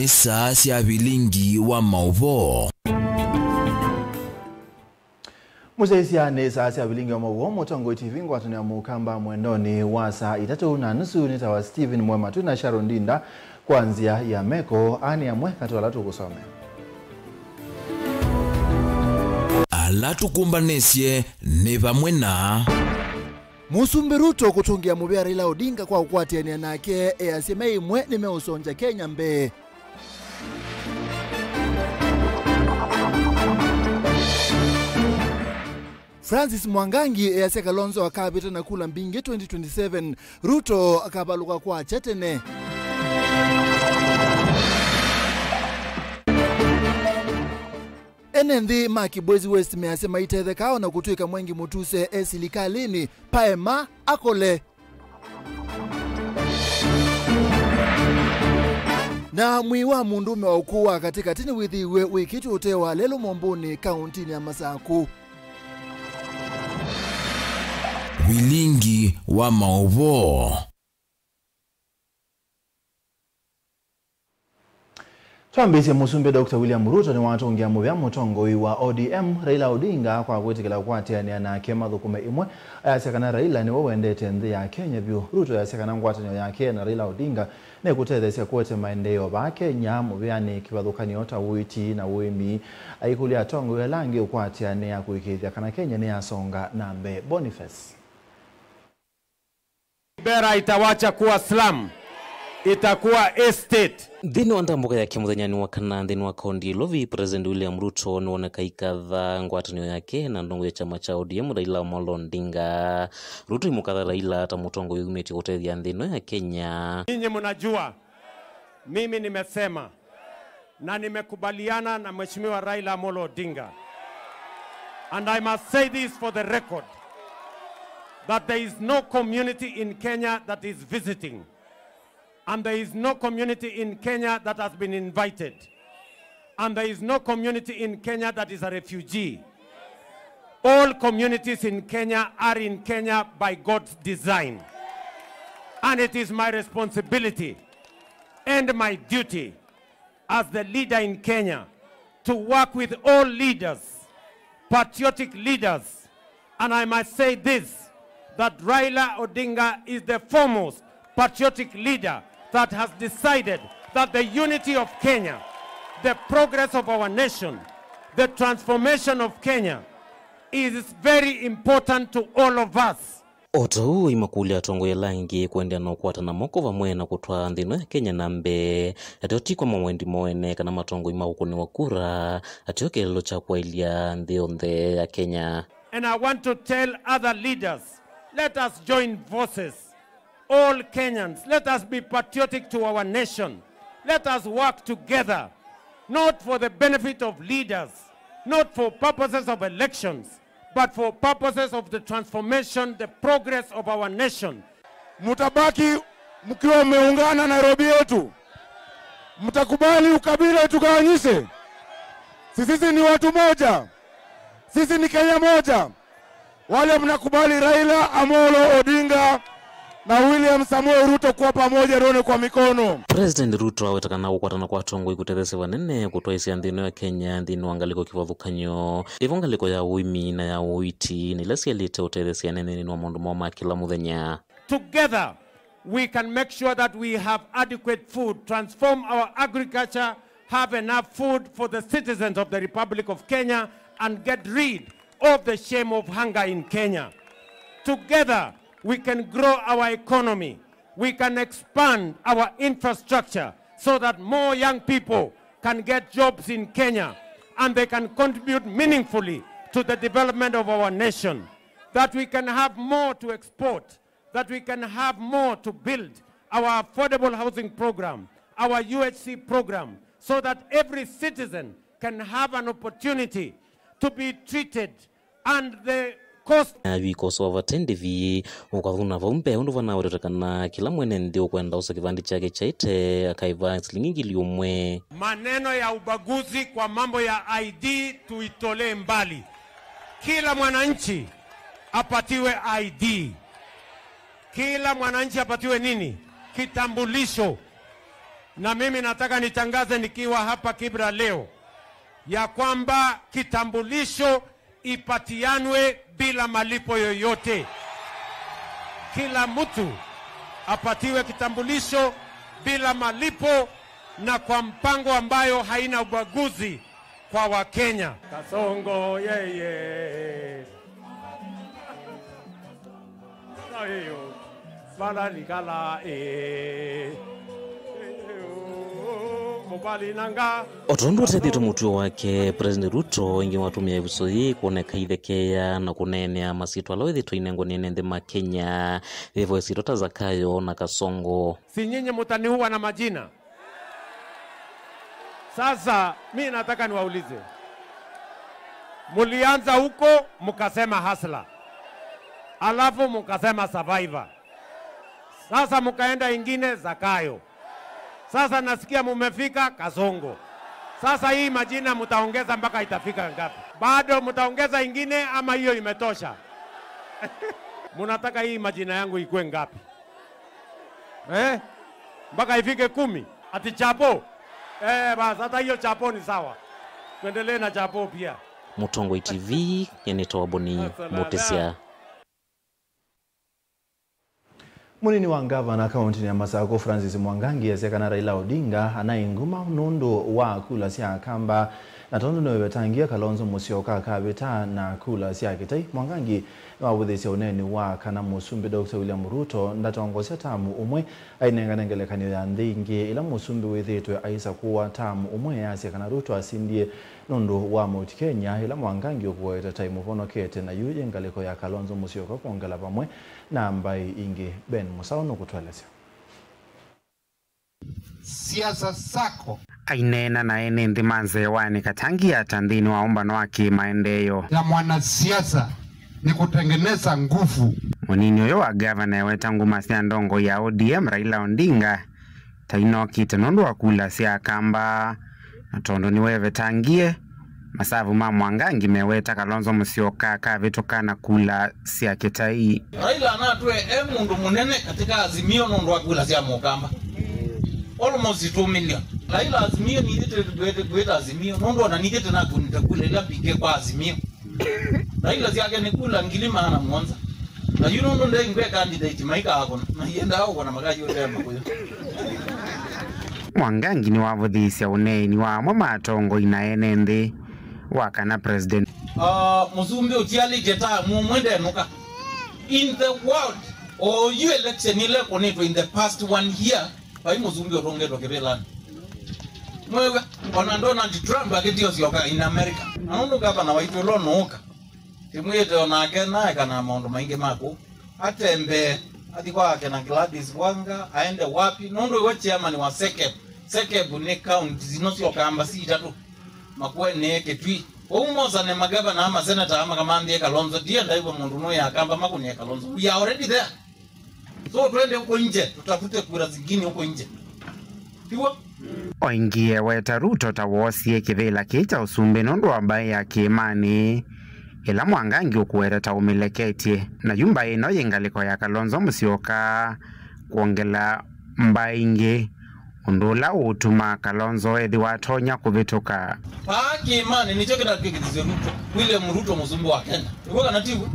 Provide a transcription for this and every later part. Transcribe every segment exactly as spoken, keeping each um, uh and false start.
Saa sya vilingi wa maũvoo. Mũsyaĩĩsya nĩ saa sya vilingi wa maũvoo, Mũtongoi T V, ngwatanĩo ya Mũkamba mwendonĩ wa saa itatũ na nusu. Nĩtawa Stephen Mwema, twĩ na Sharon Ndinda kwa nzĩa ya meko. Aa nĩ amwe katĩ wa ala tũkũsomea. Ala tũkũmbanĩsye nĩ vamwe na Mũsumbĩ Ruto kũtũngĩa mũvea Raila Odinga kwa kũkwatĩanĩa nake, easya me ĩmwe nĩmeũsongya Kenya mbee. Francis Mwangangi easya Kalonzo akavĩta na kula mbingĩ twenty twenty-seven, Ruto akavalũka kwakya tene. Ene nthĩ ma Kibwezi West measya maitethekaa o na kũtw'ĩka Mwengi Mutuse e silikalĩnĩ, paema akole. Na mwĩĩ wa mũndũũme wa ũkũũ wa katĩkatĩ nĩwĩthĩiwe wĩkĩtwe ũtee wa lelũ Mombũnĩ, kaũntĩnĩ ya Masakũ. Vilingi wa maũvoo. Twambĩĩsye, Mũsumbĩ Doctor William Ruto nĩwatũngĩa mũvea mũtongoi wa O D M Raila Odinga kwa kwĩtĩkĩla kũkwatĩanĩa nake mathũkũme ĩmwe. Ayasya kana Raila nĩwe wendete nthĩ ya Kenya vyũ. Ruto ayasya kana ngwatanĩo yake na Raila Odinga nĩkũtetheesya kũete maendeeo vaa Kenya, mũvĩanĩ, kĩvathũkany'o ta ũiiti na ũĩmi. Aikũlya atongoi ala angĩ ũkwatĩanĩa kũĩkĩĩthya kana Kenya nĩyasonga na mbee. Boniface. Kibera itawacha kuwa slum, itakuwa estate. Nthĩnĩ wa ndambũka yake mũthenyanĩ wa kana nthĩnĩ wa kaũntĩ ya Ilovi, President William Ruto nĩwoneka aikatha ngwatanĩo yake na ndongo ya kyama kya O D M, Raila Amolo Odinga. Ruto aimũkatha Raila ta mũtongoi wĩyumĩtye kũtethya nthĩ ĩno ya Kenya. Nyinyi mnajua, mimi nimesema na nimekubaliana na Mheshimiwa Raila Amolo Odinga. And I must say this for the record, that there is no community in Kenya that is visiting. And there is no community in Kenya that has been invited. And there is no community in Kenya that is a refugee. All communities in Kenya are in Kenya by God's design. And it is my responsibility and my duty as the leader in Kenya to work with all leaders, patriotic leaders. And I must say this, that Raila Odinga is the foremost patriotic leader that has decided that the unity of Kenya, the progress of our nation, the transformation of Kenya is very important to all of us. O ta ũu aimakũlya atongoi ala angĩ kũendeea na ũkwatana moko vamwe na kũtwaa nthĩ ĩno ya Kenya na mbee, ateo ti kwa mawendi moo ene kana matongoi ma kũkũnĩwa kura, ateo kĩeleelo kya kwaĩlya nthĩ yonthe ya Kenya. And I want to tell other leaders, let us join forces. All Kenyans, let us be patriotic to our nation. Let us work together, not for the benefit of leaders, not for purposes of elections, but for purposes of the transformation, the progress of our nation. Mtabaki mkiwa mmeungana Nairobi yetu? Mtakubali ukabila itugawanyishe? Si sisi ni watu moja? Sisi ni Kenya moja? Wale mnakubali Raila Amolo Odinga na William Samoei Ruto kuwa pamoja, tuone kwa mikono. President Ruto aweta kana kũkwatana kwa atongoi kũtetheesya vanene kũtwaĩsya nthĩ ĩno ya Kenya nthĩnĩ wa ngalĩko kĩvathũkany'o, ĩvo ngalĩko ya ũĩmi na ya ũiiti, na ila syaĩlĩte ũtetheesya anene nthĩnĩ wa maũndũ moo ma kĩla mũthenya. Together, we can make sure that we have adequate food, transform our agriculture, have enough food for the citizens of the Republic of Kenya, and get rid of the shame of hunger in Kenya. Together, we can grow our economy. We can expand our infrastructure so that more young people can get jobs in Kenya and they can contribute meaningfully to the development of our nation. That we can have more to export, that we can have more to build our affordable housing program, our U H C program, so that every citizen can have an opportunity to be treated and the cost. Avika ũsoo vate ndĩvi, ũkathuna vau mbee ũndũ vanawetete kana kĩla mwene nthĩ ũkwenda ũsa kĩvandĩ kyake kya ĩtee akaĩva silingi ngili ũmwe. Maneno ya ubaguzi kwa mambo ya I D tuitolee mbali. Kila mwananchi apatiwe I D. Kila mwananchi apatiwe nini? Kitambulisho. Na mimi nataka nitangaze nikiwa hapa Kibra leo ya kwamba kitambulisho ipatianwe bila malipo yoyote. Kila mtu apatiwe kitambulisho bila malipo na kwa mpango ambayo haina ubaguzi kwa Wakenya. Kasongo yeye. Ayo, vala nikala, eh. Mubali nanga. O tondũ ũtethĩtwe mũtuo wake, President Ruto ĩngĩ watũmĩa ĩvuso yĩĩ kwoneka ithekeea na kũneenea masyĩtwa ala wĩthĩtwe ainengwa nĩ ene nthĩ ma Kenya, veva ĩsyĩtwa ta Zakayo na Kasongo. Si nyinyi mutaniua na majina? Sasa mi nataka niwaulize, mulianza huko mukasema hustler, alafu mukasema survivor, sasa mukaenda ingine Zakayo, sasa nasikia mumefika Kasongo. Sasa hii majina mutaongeza mpaka itafika ngapi? Bado mutaongeza ingine ama hiyo imetosha? Munataka hii majina yangu ikue ngapi? Eh? Mpaka ifike kumi? Ati chapo? Eh, basi hata hiyo chapo ni sawa. Tuendelee na chapo pia. Mũtongoi T V, nĩnĩtawa Boni Mũtĩsya. Mũnini wa ngavana kaũntĩnĩ ya Masakũ, Francis Mwangangi, asya kana Raila Odinga anaĩ nguma nũndũ wa kula sya Akamba, na tondũ nĩwevetangie Kalonzo Musyoka akavĩta na kula sya Kĩtai. Mwangangi nĩwavũthĩĩsye ũneeni wa kana Mũsumbĩ Doctor William Ruto ndatongosya tamu ũmwe ainengane ngelekany'o ya nthĩ ingĩ ĩla Mũsumbĩ wĩthĩĩtwe aisakũwa tamu ũmwe, asya kana Ruto asindie nũndũ wa Mount Kenya, ĩla Mwangangi ũkũete ta ĩmũvonokete, na yu yĩ ngalĩko ya Kalonzo Musyoka kwongela vamwe na mbaĩ ingĩ. Ben Mũsaũ nũkũtũelesya. Siasa zako. Aineena na ene nthĩ ma nzeewanĩ Katangi ata nthĩnĩ wa ũmbano wa kĩmaendeeo. Ya mwanasiasa ni kutengeneza nguvu. Mũnini ũyũ wa ngavana eweta nguma sya ndongo ya O D M Raila Odinga ta inokĩte nũndũ wa kula sya Akamba, na tondũ nĩwevetangie masavu ma Mwangangi meweta Kalonzo Musyoka akavĩtũka na kula sya Kĩtai. Raila anatw'e e mũndũ mũnene katika Azimio nũndũ wa kula sya Mũkamba. Almost two million. Raila Azimio nithĩte kwĩta Azimio nũndũ ona nithĩte nakunĩte kula ila mbingĩ kwa Azimio. Raila syake nĩ kula ngili maana mũonza. Na yu nũndũ ndengwe candidate maikaakũna, na iendaa ũkũna makayũtea makũyũ. Mwangangi nĩwavũthĩĩsya ũneeni wa amwe ma atongoi na ene nthĩ wa kana President. Ah, mũsumbĩ ũtialĩtye tamu ũmwe ndenũka. In the world, o yu election ĩla ĩkũnĩtwe in the past one year, vai mũsumbĩ ũtũngĩtwe kĩvĩlanĩ. Mwĩw'a, ona Donald Trump akĩtiosyoka in America. Na nũndũ ngavana waitũ ũla ũnũũka, tĩmwĩte o nake naeka na maũndũ maingĩ ma kũu. Atembee, athi kwake na Gladys Wanga, aende wapi? Nũndũ iwe chairman wa SEKEB. SEKEB nĩ counties ino sya Ũkamba si itatũ. Makueni, Kitui. Ũu mosane magavana, maseneta, makamanthie Kalonzo. Ndienda iwe mũndũ nũya Akamba makũnie Kalonzo. We are already there. So twende huko nje, tutafute kura zingine huko nje. Tiwa? O ĩngĩ eweta Ruto ta woosie kĩvĩla kĩĩ kya ũsumbĩ nũndũ wa mbaĩ ya kĩĩmanĩ, ĩla Mwangangi ũkũweta ta ũmĩleketye. Na yu mbaĩ ĩno yĩ ngalĩko ya Kalonzo Musyoka kwongela mbaĩ ingĩ, ũndũ ũla ũũtuma Kalonzo ethĩwa atonya kũvĩtũka. Vaa kĩĩmanĩ nĩkyo kĩtatw'ĩkĩthisye Ruto, William Ruto, mũsumbĩ wa Kenya. Nĩw'o kana tiw'o?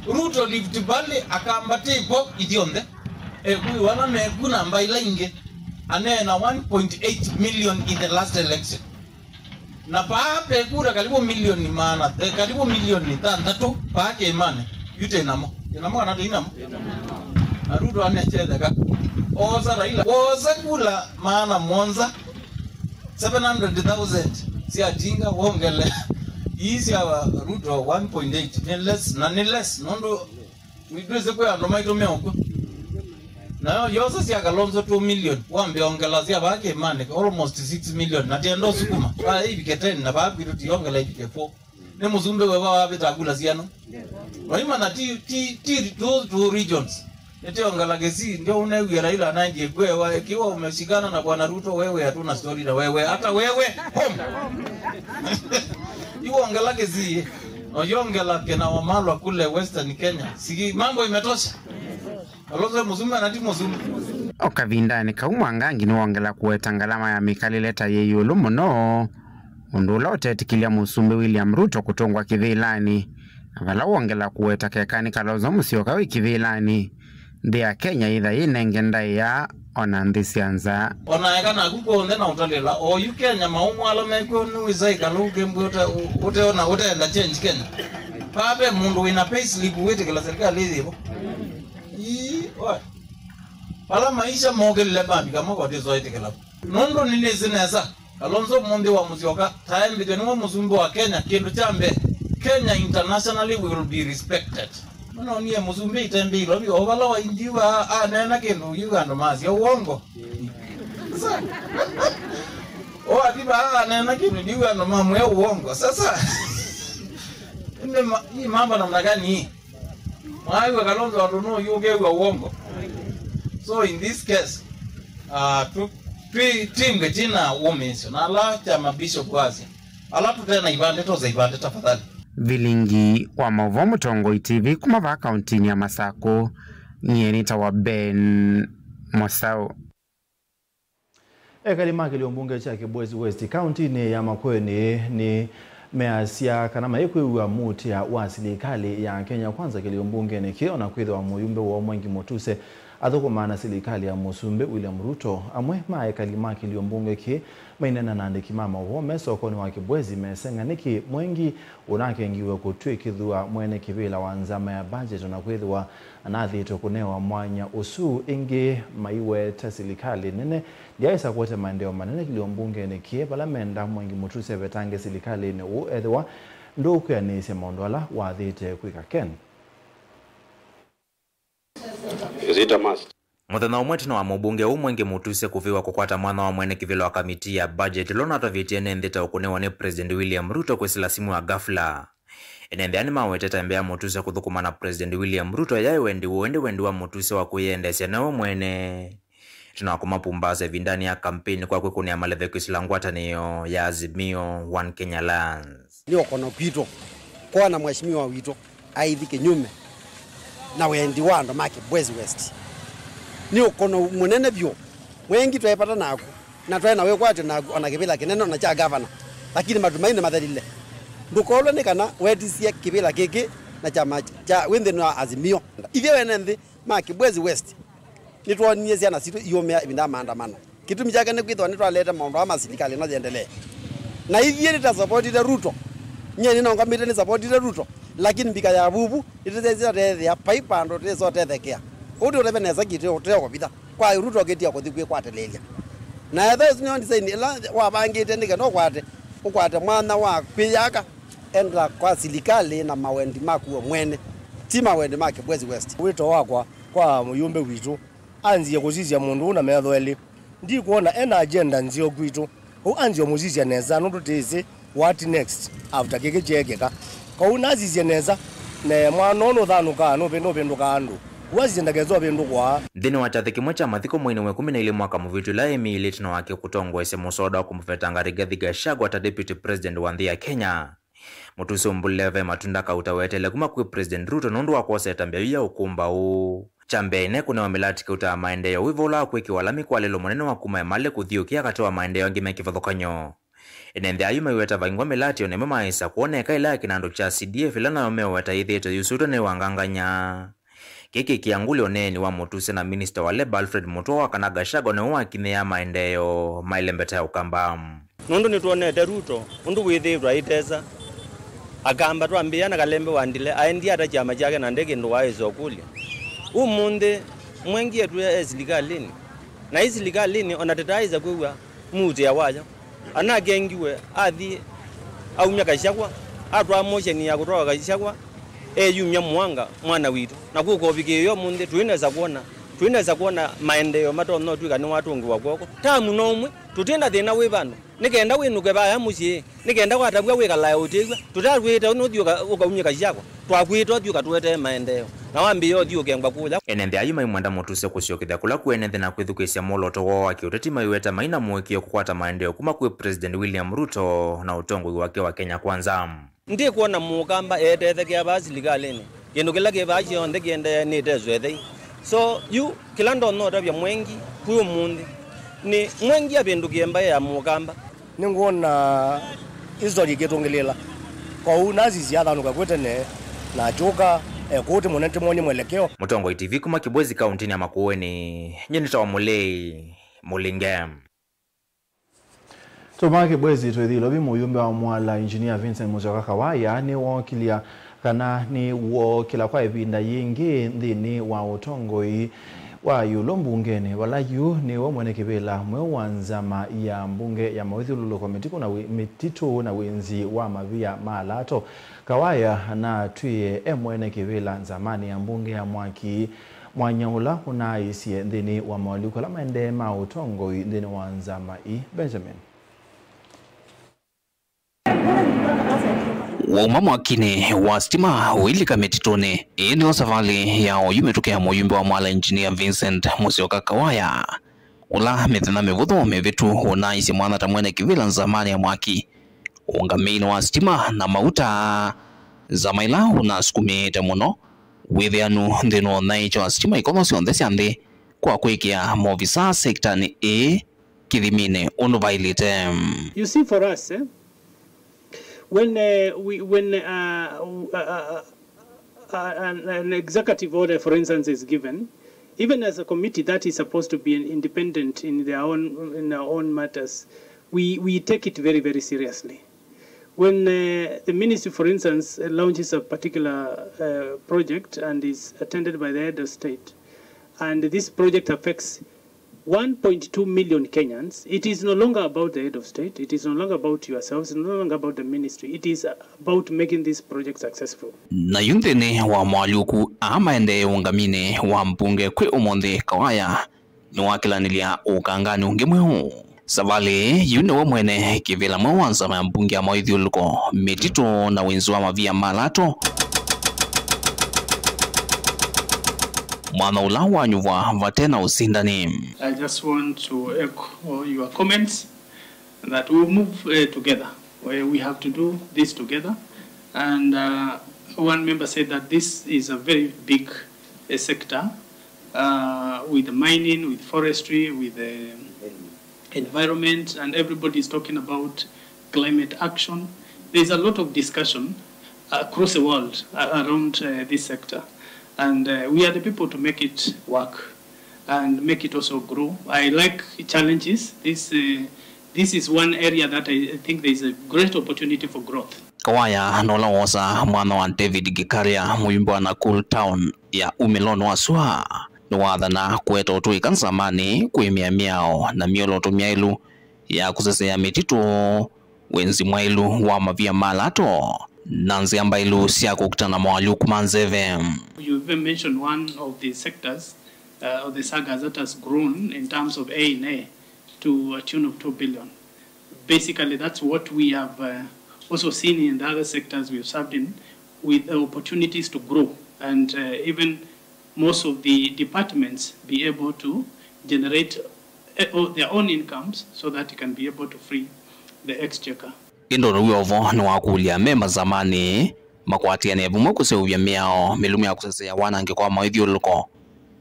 Ruto Rift Valley, Akamba tĩvo ithyonthe. Ekũĩwa ala meku na mbaĩ ila ingĩ. Aneena one point eight million in the last election. Na paa pe kura karibu milioni maana, eh, karibu milioni thanthatũ paa kĩĩmanĩ. Yu twĩ namo. Twĩ namo kana tũi namo? Na Ruto anechetheka. Oosa Raila. Woosa kula maana mũonza, seven hundred thousand sya tinga wongele. Ii sya Ruto one point eight. Nĩ less, na nĩ less. Nũndũ Twĩsĩ kwĩ andũ maitũ meũkw'a. Nayo yosa sya Kalonzo two million, wambe ongela sya vaa kĩĩmanĩ, almost six million, na tienda ũsukuma. Vaa ivike ten, na vaa kwitũ tiongela ivike four. Nĩ mũsumbĩ weva wavĩta kula syano. Waimana ti, ti, ti those two regions. Nĩtiongela Kisii, ndio unewie Raila anaendie kwewa, ikiwa umeshikana na Bwana Ruto, wewe hatuna story na wewe, hata wewe, home. Iwongela Kisii. Oyongela kina Wamalwa kule Western Kenya. Si mambo imetosha? Kalonzo mũsumbĩ na ti mũsumbĩ? O kavindanĩ kau, Mwangangi nĩwongela kũweta ngalama ya mĩkalĩle ta yĩ ĩũlũ mũno, ũndũ ũla ũtetĩkĩlya Mũsumbĩ William Ruto kũtũngwa kĩvĩlanĩ, na vala wongela kũweta keka nĩ Kalonzo Musyoka wĩ kĩvĩlanĩ, nthĩ ya Kenya yĩtha yĩnenge ndaĩa o na nthĩ sya nza. O na eka naku kwonthe na ũtalĩla, oyu Kenya maũmũ ala mekw'o nĩwĩsa ĩkala ũkĩmbĩ ũte-, ũteona, ũteenda change Kenya. Vaa ve mũndũ wĩna payslip wĩtĩkĩla serikali ĩyĩvo? Ii, oe. Vala maisha mokĩlile mavika mo vatĩswa ĩtĩkĩla. Nũndũ nĩnĩsĩ nesa, Kalonzo ũmũnthĩ wa Musyoka taembĩthw'a nĩwe mũsumbĩ wa Kenya, kĩndũ kya mbee, Kenya internationally will be respected. Mũnonie mũsumbĩ itembĩ ilo, o vala waindiwa aneena kĩndũ, yu andũ masya ũongo. O athi vaa aneena kĩndũ, yu andũ mamwĩa ũongo. Sasa, ĩndĩ ma-, hii mambo namna gani hii? Mwaĩw'a Kalonzo andũ no yũkew'a ũongo. So in this case, uh, tu, twi, twingwe twina wũmĩĩsyo na ala kyama bishop wasya, ala tũte na ivandĩ, tosa ivandĩ tafadhali. Vilingi wa maũvoo Mũtongoi T V kuma vaa kauntinĩ ya Masakũ, nyie nĩtawa Ben Mosau. Ekali ma kĩlio mbunge kya Kibwezi West kauntinĩ ya Makueni nĩ measya kana maikwĩw'a mũtĩa wa silikalĩ ya Kenya Kwanza kĩlio mbungenĩ kĩĩ, ona kwĩthĩwa mũyumbe woo Mwengi Mutuse athũkũmaa na silikalĩ ya Mũsumbĩ William Ruto. Amwe ma ekali ma kĩlio mbunge kĩĩ maineena na andĩki ma maũvoo me sokonĩ wa Kibwezi meseng'a nĩkĩ Mwengi ũnakengiwe kũtw'ĩkĩthw'a mwene kĩvĩla wa nzama ya budget, ona kwĩthĩwa anathĩtwe kũnewa mwanya ũsu. Ĩngĩ maiweta silikalĩ nene ndyaĩsa kũete maendeeo manene kĩlio mbungenĩ kĩĩ, vala menda Mwengi Mutuse avetange silikalĩnĩ ũũ ethĩwa ndũkwĩanĩĩsya maũndũ ala wathĩte kwĩka. Ken. Is it a must? Mũthenya ũmwe ĩtina wa mũmbunge ũũ Mwengi Mutuse kũvĩwa kũkwata mwanya wa mwene kĩvĩla wa kamitii ya budget, ũla ũnatavĩtye ene nthĩ ta ũkũnĩwa nĩ President William Ruto kwĩsĩla simũ ya ghafla. Ene nthĩ aa nĩmawetete mbee ya Mutuse kũthũkũma na President William Ruto yaĩ wendi woo, ĩndĩ wendi wa Mutuse wa kwĩyendeesya nawe mwene. Ĩtina wa kũmapumbaasa ĩvindanĩ ya kampeni kwa kwĩkũnĩa maleve kwĩsĩla ngwatanĩo ya Azimio One Kenya Alliance. Nĩ ũkono kwitũ kwona mheshimiwa witũ aithi kĩnyume na wendi wa andũ ma Kibwezi West. Nĩ ũkono mũnene vyũ. Mwengi twaĩ vata naku, na twaĩ na wĩkwatyo naku, ona kĩvĩla kĩnene ona kya gavana, lakini matu mai nĩmathelile. Ndũkolwe nĩ kana wetisye kĩvĩla kĩkĩ na kyama kya wĩ nthĩnĩ wa Azimio. Ithyĩ ene nthĩ ma Kibwezi West nĩtwonie syana sitũ iũmĩa ĩvinda ya maandamano. Kĩtumi kyake nĩ kwĩthĩwa nĩtwalete maũndũ aa ma silikalĩ no yendelee. Na ithyĩ nĩtasapotite Ruto. Nyie nĩnongamĩte nĩsapotite Ruto, lakini mbika ya vuvu nĩtũsyaisye ũtethea vai vandũ tũtesa ũtethekea. Ũu nĩ ũteve nesa kĩtĩ ũteo kũvitha. Kwa Ruto ũkĩtia kũthi kwĩkwatĩlĩĩlya. Na etha ũsu nĩyo design ĩla wavangĩte nĩ kenda ũkwate, ũkwate mwanya wa kwĩyaka, enda kwa silikalĩ na mawendi maku we mwene, ti mawendi ma Kibwezi West. Wĩto wakwa kwa mũyũmbe witũ, anzie kũsisya mũndũ ũũ na metho elĩ. Ndikwona ena agenda nzeo kwitũ. Ũu anzie ũmũsisya nesa nũndũ tĩsĩ what next after kĩkĩ kyeekĩka. Kau nasisye nesa, ne mwana ũũ nũthanũkaa, nũvĩ-, nũvĩndũkaa andũ. Ũu asisye ndakesa ũvĩndũkwa. Nthĩnĩ wa kyathĩ kĩmwe kya mathiko mweinĩ wa ĩkũmi na ilĩ mwaka mũvĩtu, ĩla ĩmĩilĩ ĩtina wake kũtongoesya mũsoda wa kũmũvetanga Rigathi Gachagua ta deputy president wa nthĩ ya Kenya, Mutuse ũmbũlile ve matunda kauta weteele kuma kwĩ President Ruto nũndũ wa kwosa ĩtambya yu ya ũkũmbaũ. Kya mbee, ĩna ĩkũnĩwa mĩlati kauta ya maendeeo, wĩva ũla wa kwĩkĩwa lami kwa lelũ mũnene wa kuma Emali kũthiũkĩa katĩ wa maendeeo angĩ me kĩvathũkany'o. Ene nthĩ ayu maiweta vaingwa mĩlati o na ĩmwe maaĩsa kwoneka ĩla ya kĩnandũ kya C D F, ĩla nayo meũweta yĩthĩĩtwe yusũĩtwe nĩ wangangany'a. Kĩĩ kĩkĩa ngũlyo ũneeni wa Mutuse na minista wa Labour Alfred Mutua wa kana Gachagua nĩwe wakinyĩaa maendeeo maĩle mbeta ya Ũkamba. Nũndũ nĩtwonete Ruto ũndũ wĩthĩĩtwe aitesa Akamba, twambĩĩa na Kalembe wa Ndile, aendie ata kyama kyake na nde kĩndũ waaĩsa ũkũlya. Ũmũnthĩ Mwengi etwĩa e silikalĩnĩ, na ĩ silikalĩnĩ ona tũtaaĩsa kwĩw'a muutĩa wayo. Anakengiwe athi aumya Gachagua, atwaa motion ya kũtwaa Gachagua eyumya mũanga mwana witũ. Na kũka ũvikĩĩo ũmũnthĩ, tũinesa kwona, tũinesa kwona maendeeo matonya ũtw'ĩka nĩwatũngĩwa kw'oko. Tamu no ũmwe, tũtĩ na thĩna wĩ vandũ. Nĩ kenda wĩnũke vaya mũsyĩ, nĩ kenda watavw'a wĩkalae ũtĩw'a. Tũtakwĩĩte nũthi ũka-, ũkaumye Gachagua. Twakwĩta ũthi ũkatũetee maendeeo, na wambĩĩa ũthi ũkengwa kũya. Ene nthĩ ayu maimwenda Mutuse kũsyokethya kũla kwĩ ene nthĩ na kwĩthukĩĩsya mwolooto woo wa kĩũteti maiweta maina mũĩkĩĩo kũkwata maendeeo kuma kwĩ President William Ruto na ũtongoi wake wa Kenya Kwanza. Ndikwona Mũkamba etethekea vaa silikalĩnĩ. Kĩndũ kĩla kĩ vaa kyonthe kĩendeee nĩ ĩteso ĩthei. So, yu kĩla ndonya ũtavya Mwengi kwĩ ũmũnthĩ nĩ Mwengi avĩndũkĩe mbaĩ ya Mũkamba. Nĩngwona history ĩkĩtũngĩlĩĩla. Kwoou nasisya athanũka kwĩ tene na akyũka ekũũ tĩmwone tĩmwony'e mwelekeo. Mũtongoi T V kuma Kibwezi kaũntĩnĩ ya Makueni, nyie nĩtawa Mũlei Mũlinge. Tũma Kibwezi twĩthi Ilovi, mũyumbe wa Mwala Engineer Vincent Musyoka Kawaya nĩwookĩlya kana nĩwookĩla kwa ĩvinda yĩngĩ nthĩnĩ wa ũtongoi wa ĩũlũ mbungenĩ, vala yu nĩwe mwene kĩvĩla mweũ wa nzama ya mbunge ya mawĩthyũlũlũko mĩtitũ na wĩ-, mĩtitũ na wĩnzi wa mavia ma alato. Kawaya anatwĩe e mwene kĩvĩla nzamanĩ ya mbunge ya Mwaki, mwanya ũla ũnaaĩsye nthĩnĩ wa moalyũku ala maendee ma ũtongoi nthĩnĩ wa nzama ii. Benjamin. Wauma mwakinĩ wa sitima ũilika mĩtitũnĩ, ĩĩ nĩyo savalĩ ya oyu mĩtũkĩ ya mũyumbe wa Mwala Engineer Vincent Musyoka Kawaya, ũla mĩthenya mĩvũthũ mĩvĩtu ũnaaisye mwanya ta mwene kĩvĩla nzamanĩ ya Mwaki, ũngamĩinĩ wa sitima na mauta, nzama ĩla ũnasukumĩĩte mũno wĩthĩanu nthĩnĩ wa ũnyaĩĩkyo wa sitima ikono syonthe sya nthĩ kwa kwĩkĩa maovisa sektanĩ ĩĩ kĩthiminĩ ũndũ vaĩlĩte. You see, for us, eh, when, uh, we, when, uh, uh, uh, uh, uh, an, an executive order, for instance, is given, even as a committee that is supposed to be independent in their own, in our own matters, we, we take it very, very seriously. When, uh, the ministry, for instance, uh, launches a particular, uh, project and is attended by the head of state, and this project affects one point two million Kenyans, it is no longer about the head of state, it is no longer about yourselves, it's no longer about the ministry, it is about making this project successful. Na yu nthĩnĩ wa moalyũku aa maendee ũngaminĩ wa mbunge kwĩ ũmũnthĩ, Kawaya nĩwakĩlanĩlya ũkanganĩ ũngĩ mweũ. Savalĩ ĩĩ, yu nĩwe mwene kĩvĩla mweũ wa nzama ya mbunge ya mawĩthyũlũlũko, mĩtitũ na wĩnzi wa mavia ma alato, mwanya ũla wanyuvwa vate na ũsindani. I just want to echo your comments that we move, uh, together. We, we have to do this together. And, uh, one member said that this is a very big, uh, sector, uh, with mining, with forestry, with the environment, and everybody is talking about climate action. There's a lot of discussion across the world, uh, around, uh, this sector, and, uh, we are the people to make it work and make it also grow. I like challenges. This, uh, this is one area that I, I think there is a great opportunity for growth. Kawaya nola wosa mwanya wa David Gikaria, mũyumbe wa Nakuru Town ya umĩlonĩ wa sua, nĩwathana kũeta ũtũĩka nzamanĩ, kwĩmĩa mĩao na myolooto myaĩlu ya kũsesea mĩtitũ, wĩnzi mwaĩlu wa mavia ma alato, na nzĩa mbaĩlu sya kũkita na moalyũku ma nzeve. You even mentioned one of the sectors, uh, of the sagas that has grown in terms of A and A to a tune of two billion. Basically, that's what we have, uh, also seen in the other sectors we have served in, with the opportunities to grow. And, uh, even most of the departments be able to generate, eh, o-, their own incomes so that it can be able to free the exchequer. Ĩndĩ ũndũ wĩ o vo nĩwakũlya me nzamanĩ makwatĩanĩe vamwe kũseũvya mĩao mĩlũmu ya kũsesea wanangĩko wa mawĩthyũlũlũko.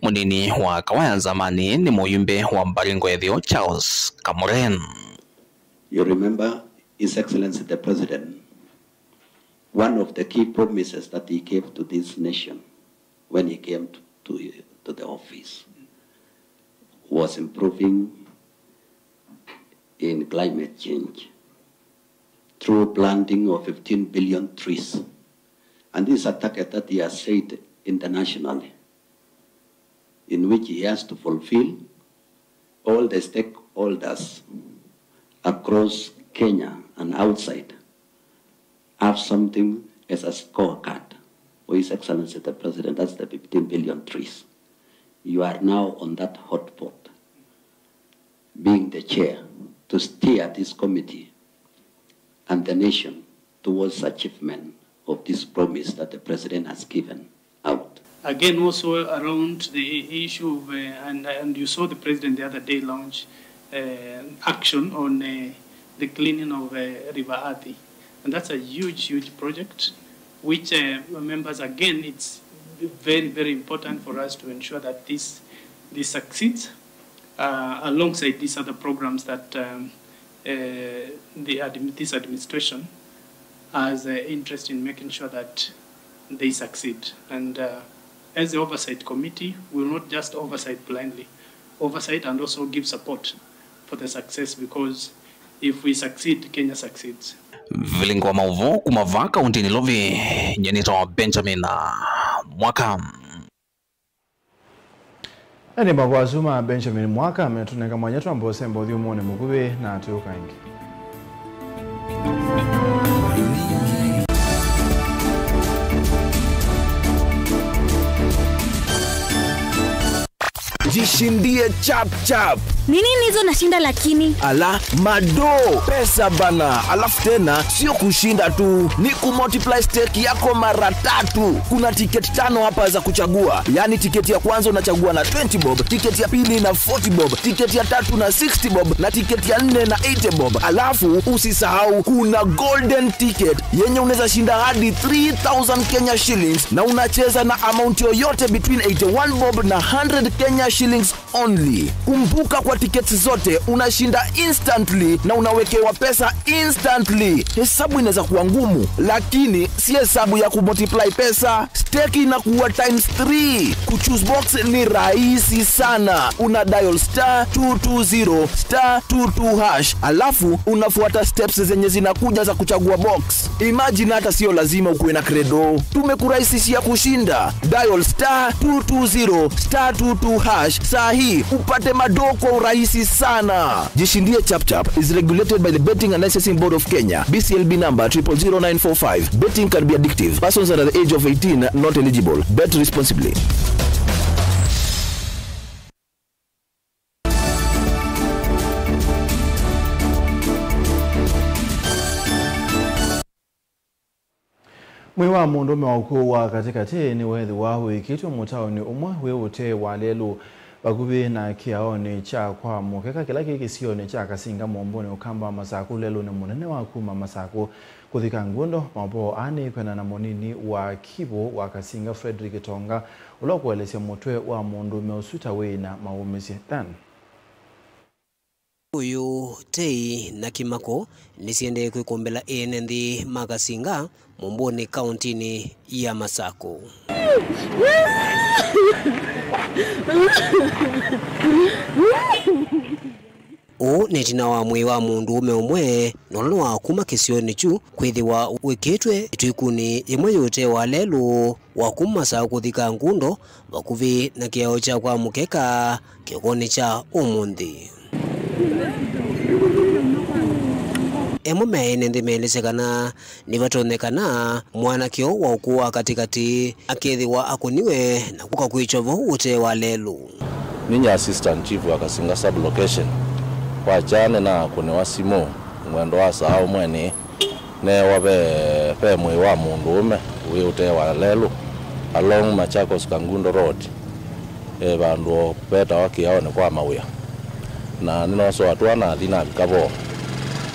Mũnini wa Kawaya nzamanĩ nĩ mũyumbe wa Baringo Ĩtheo, Charles Kamuren. You remember His Excellency the President, one of the key promises that he gave to this nation when he came to, to, to the office was improving in climate change through planting of fifteen billion trees. And this is a target that he has set internationally, in which he has to fulfill. All the stakeholders across Kenya and outside have something as a scorecard for His Excellency the President, that's the fifteen billion trees. You are now on that hot pot, being the chair to steer this committee and the nation towards achievement of this promise that the President has given out. Again, also around the i-, issue of, uh, and, and you saw the President the other day launch, uh, action on, uh, the cleaning of, uh, River Athi. And that's a huge, huge project, which, uh, members, again, it's Very, very important for us to ensure that this, this succeeds. Uh, alongside these other programs that, um, uh, the admi-, this administration has, uh, interest in making sure that they succeed. And, uh, as the oversight committee, we will not just oversight blindly, oversight and also give support for the success, because if we succeed, Kenya succeeds. Vilingi wa maũvoo kuma vaa kaũntĩnĩ Nairobi, nyie nĩtawa Benjamin Mwaka. Ene mavoo asu ma Benjamin Mwaka metũnenga mwanya twambe ũsemba ũthyũmũonĩ mũkuvĩ na tũũka ĩngĩ. Jishindie chap chap. Ni nini hizo nashinda lakini? Ala, mado, pesa bana. Alafu tena, sio kushinda tu, ni kumultiply stake yako mara tatu. Kuna tiketi tano hapa za kuchagua. Yaani tiketi ya kwanza unachagua na twenty bob, tiketi ya pili na forty bob, tiketi ya tatu na sixty bob, na tiketi ya nne na eighty bob. Alafu usisahau kuna golden ticket yenye unaweza shinda hadi three thousand Kenya shillings, na unacheza na amount yoyote between eighty-one bob na hundred Kenya shillings only. Kumbuka, kwa tickets zote unashinda instantly na unawekewa pesa instantly. Hesabu inaweza kuwa ngumu, lakini si hesabu ya kumultiply pesa. Stake inakuwa times three. Kuchoose box ni rahisi sana. Una dial star two two zero star two two hash, alafu unafuata steps zenye zinakuja za kuchagua box. Imagine, hata sio lazima ukuwe na credo. Tumekurahisishia kushinda. Dial star two two zero star two two hash saa hii upate mado kwa urahisi sana. Jishindie Chap Chap is regulated by the Betting and Licensing Board of Kenya, B C L B number triple zero nine four five. Betting can be addictive. Persons under the age of eighteen not eligible. Bet responsibly. Mwĩĩ wa mũndũũme wa ũkũũ wa katĩkatĩ nĩweethĩwa wĩkĩtwe mũtaonĩ ũmwe wĩ ũtee wa lelũ vakuvĩ na kĩaonĩ kya kwa mũkeka kĩla kĩ kĩsionĩ kya Kasinga Mũmbũnĩ Ũkamba wa Masakũ, lelũnĩ mũnene wa kuma Masakũ kũthi Kangundo. Maũvoo aa nĩ kwenda na mũnini wa Kivũ wa Kasinga, Fredrick Tonga, ũla ũkũelesya mũtwe wa mũndũũme ũsu ta wĩ na maũmĩsye. Dan. Ũyũ, tei na kĩmako nĩsiendee kwĩkũmbĩla ene nthĩ ma Kasinga, Mũmbũnĩ, kaũntĩnĩ ya Masakũ. Ũũ nĩ ĩtina wa mwĩĩ wa mũndũũme ũmwe, na ũla nĩ wa kuma kĩsionĩ kyu, kwĩthĩwa wĩkĩtwe ĩtwĩkunĩ yĩmwe yĩ ũtee wa lelũ wa kuma Masakũ kũthi Kangundo, vakuvĩ na kĩao kya kwa mũkeka kĩokonĩ kya ũmũnthĩ. Amwe ma ene nthĩ meelesya kana nĩvatonyekana mwanake ũũ wa ũkũũ wa katĩkatĩ akethĩwa akũniwe na kũka kwĩkya vau ũtee wa lelũ. Ninyie Assistant Chief wa Kasinga Sub-Location. Kwakya nĩnakũnĩwa simũ mwendo wa saa ũmwe nĩ neewa ve, ve mwĩĩ wa mũndũũme wĩ ũtee wa lelũ along Machakos Kangundo Road, e, vandũ o vetawa kĩaonĩ kwa mawĩa. Na nĩnosoa twa nathi navika vo,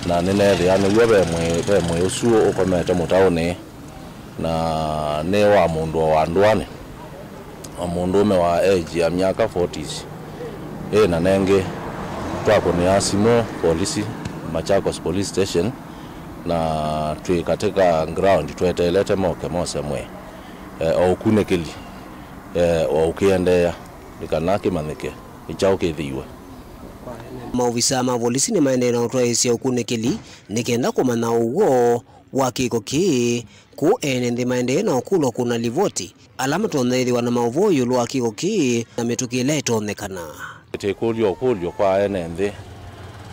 na nĩneethĩa nĩw'o ve mwĩĩ, ve mwĩĩ ũsu ũkomete mũtaũnĩ, na nĩ wa mũndũ o wa ndũanĩ, o mũndũũme wa age ya myaka forties. Ĩ na nengĩ, twakũnĩa simũ polisi, Machakos Police Station, na twĩ katĩ ka ground tweteelete moke mose mwĩĩ, e, o ũkunĩkĩli, e, o ũkĩendeea nĩ kana kĩmanyĩke nĩ kyaũ kĩthĩiwe. Maovisaa ma volisi nĩmaendee na ũtwaĩĩsya ũkunĩkĩli nĩ kenda kũmanya ũw'o wa kĩko kĩĩ, kũu ene nthĩ maendee na ũkũlwa kũna livoti ala matonya ĩthĩwa na maũvoo ĩũlũ wa kĩko kĩĩ na mĩtũkĩ ĩla ĩtonyekana. Tĩkũlya ũkũlyo kwa ene nthĩ,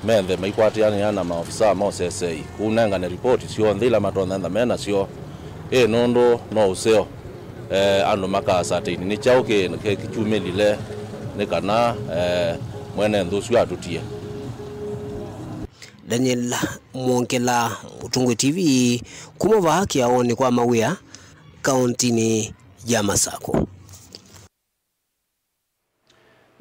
menthe maikwatĩanĩa na maovisaa ma ũsesei kũnengane ripoti syonthe ila matonya ĩtha me nasyo. Ĩ nũndũ no ũseo, e, andũ maka ascertain nĩ kyaũ kĩ, kĩ, kĩkyumĩlile nĩ kana, e, mwene nthĩ ũsu atũtie. Daniel Mwongela, Mũtũngũi T V, kuma vaa kĩaonĩ kwa mawĩa, kaũntĩnĩ ya Masakũ.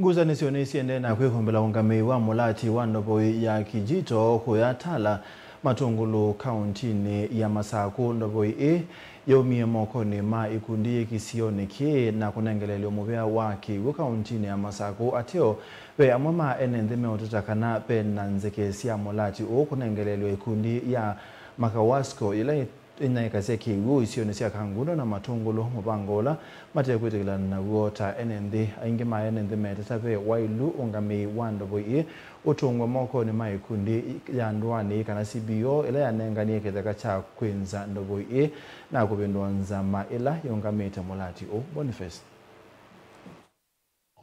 Ngusanĩsyo nĩsiendee na kwĩkũmbĩla ũngamĩi wa mũlati wa ndovo ya Kijito kũya Tala Matũngũlũ kaũntinĩ ya Masakũ. Ndovoi ĩĩ yaumie mokonĩ ma ikundi yĩ kĩsionĩ kĩĩ na kũnengeleelw'a mũvea wa kĩw'ũ kaũntinĩ ya Masakũ ateo. Ve amwe ma ene nthĩ meũteta kana ve na nzeke sya mũlati ũũ kũnengeleelw'a ikundi ya Makawasco yĩla ĩnaĩkasya kĩw'ũ isionĩ sya Kangundo na Matũngũlũ, mũvango ũla matekwĩtĩkĩlana naw'o ta ene nthĩ. Aingĩ ma ene nthĩ meteta ve waĩlu ũngamĩi wa ndovoi ĩĩ ũtũngwe mokonĩ ma ikundi ya ndũanĩ kana C B O ĩla yanenganie kĩtheka kya kwĩnza ndovoi ĩĩ na kũvĩndũa nzama ĩla yĩũngamĩte mũlati ũũ. Boniface.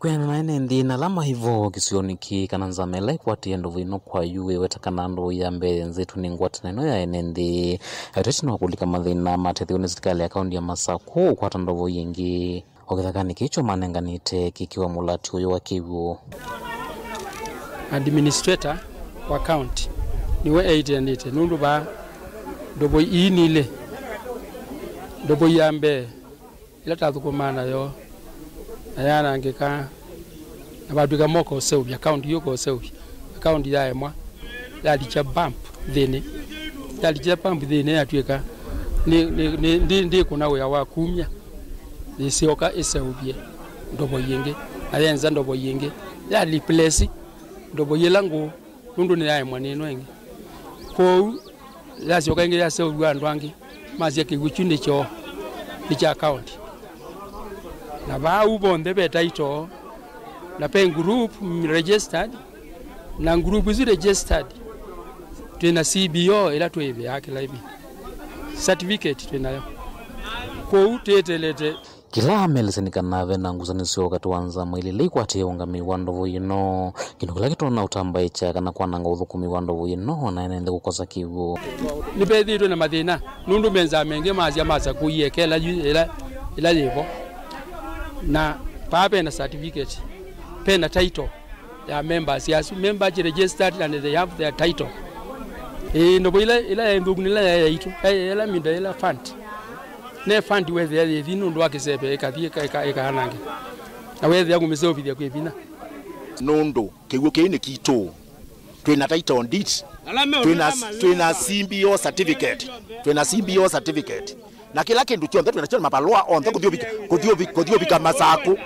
Kwĩanana na ene nthĩ na ala maĩ vo kĩsionĩ kĩĩ kana nzama ĩla ĩkwatĩe ndovoi ĩno kwa yu ĩweta kana ndovoi ya mbee yenzĩtwe nĩ ngwatanĩo ĩno ya ene nthĩ, ateti no kũlika mathĩna matethĩwe nĩ silikalĩ ya kaũnti ya Masakũ kũkwata ndovoi ĩngĩ. O kĩthekanĩ kĩĩ kyo manenganĩte kĩkĩwa mũlati ũyũ wa kĩw'ũ. Administrator wa county nĩwe eĩtĩanĩte nũndũ vaa ndovoi ii nilĩ. Ndovoi ya mbee ĩla tathũkũmaa nayo na yanangĩka, na vatw'ĩka moka ũseũvya, county yũka ũseũvya, county yaemwa, yalikya pump nthĩnĩ, yalikya pump nthĩnĩ, yatw'ĩka nĩ, nĩ, nĩ, ndi, ndĩkũna wĩa wa kumya. Yĩsyoka ĩseũvye ndovoi ĩngĩ, na yenza ndovoi ĩngĩ, ya replace ndovoi ĩla ngũũ, nũndũ nĩyaemwa nĩ ĩno ĩngĩ. Kwoou yasyoka ĩngĩ yaseũvw'a andũ angĩ, masya kĩw'ũ kyu nĩ kyoo, nĩ kya county. Na vaa ũu vonthe ve title, na ve group registered, na group isu registered, twĩ na C B O ĩla twĩvĩaa kĩla ĩvinda. Certificate twĩ nayo. Kwoou twĩtelete. Kĩla amelesya nĩ kana ve na ngusanĩsyo katĩ wa nzama ilĩ ila ikwatĩe ũngamĩi wa ndovoi ĩno, kĩndũ kĩla kĩtonya ũtambaĩkya kana kwananga ũthũkũmi wa ndovoi ĩno, o na ene nthĩ kũkosa kĩw'ũ. Nĩvethĩĩtwe na mathĩna, nũndũ me nzama ĩngĩ masya masakũie ĩkela yu ĩla, ĩla yĩvo. Na vaa ve na certificate, ve na title ya members asu. Members registered and they have their title. Ĩĩ, ndovo ĩla, ĩla yaĩ nthũku nĩ ĩla yaĩ yaitũ, yaĩ ĩla minda ĩla fund. Ne fund wethĩa yĩthi nũndũ wa kĩseve ĩkathi ĩka-, ĩka-, ĩkaanangĩka. Na wethĩa kũmĩseũvĩthya kwĩ vinya. Nũndũ kĩw'ũ kĩĩ nĩ kitũ. Twĩ na title deed. Twĩ na, twĩ na C B O certificate. Twĩ na C B O certificate. Na kĩla kĩndũ kyonthe twĩ nakyo, na mavalũa onthe kũthi ũvika, kũthi ũvi-, kũthi ũvika Masakũ.